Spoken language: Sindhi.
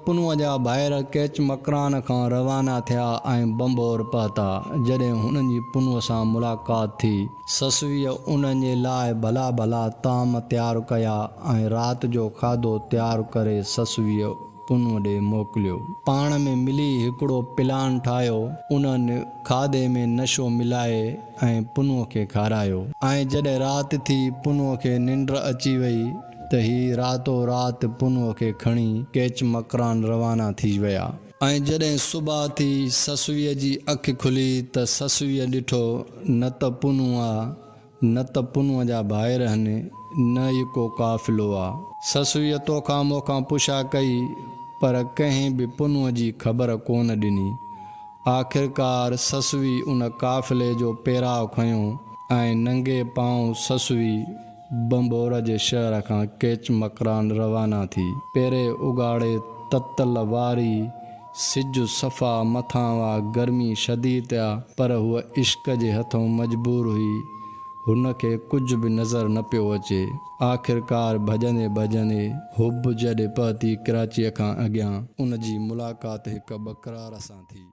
پنهونء جا ڀائر ڪيچ مڪران کان روانا ٿيا ۽ بنڀور پهتا. جڏهن هنن جي پنهونء سان ملاقات ٿي. سسويء انهن جي لاء ڀلا ڀلا طعام تيار ڪيا ۽ رات جو کاڌو تيار ڪري سسويء پنهونء ڏي موڪليو. پاڻ ۾ ملي هڪڙو پلان ٺاهيو. انهن کاڌي ۾ نشو ملائي ۽ پنهونء کي کارايو. ۽ جڏهن رات ٿي پنهونء کي ننڊ اچي وئي. ته هي راتو رات پنهونء کي کڻي ڪيچ مڪران روانا ٿي ويا. ۽ جڏهن صبح ٿي سسويء جي اک کلي ته سسويء ڏٺو نه ته پنهون آ، نه ته پنهونء جا ڀائر هن، نه ئي ڪو قافلو آ. سسويء توکان مونکان پڇا ڪئي، پر ڪنهن به پنهونء جي خبر ڪونه ڏني. آخرڪار سسوي ان قافلي جو پيراء کنيو ۽ ننگي پانء سسوي ڀنڀور جي شهر کان ڪيچ مڪران روانا ٿي. پيري اگهاڙي تتل واري، سج صفا مٿان وا گرمي شديد آ، پر هوء عشق جي هٿئون مجبور هئي. هن کي ڪجهه به نظر نه پيو اچي. آخرڪار ڀڄندي ڀڄندي حب جڏ پهتي ڪراچيء کان اڳيان ان جي ملاقات هڪ ٻڪرار سان ٿي.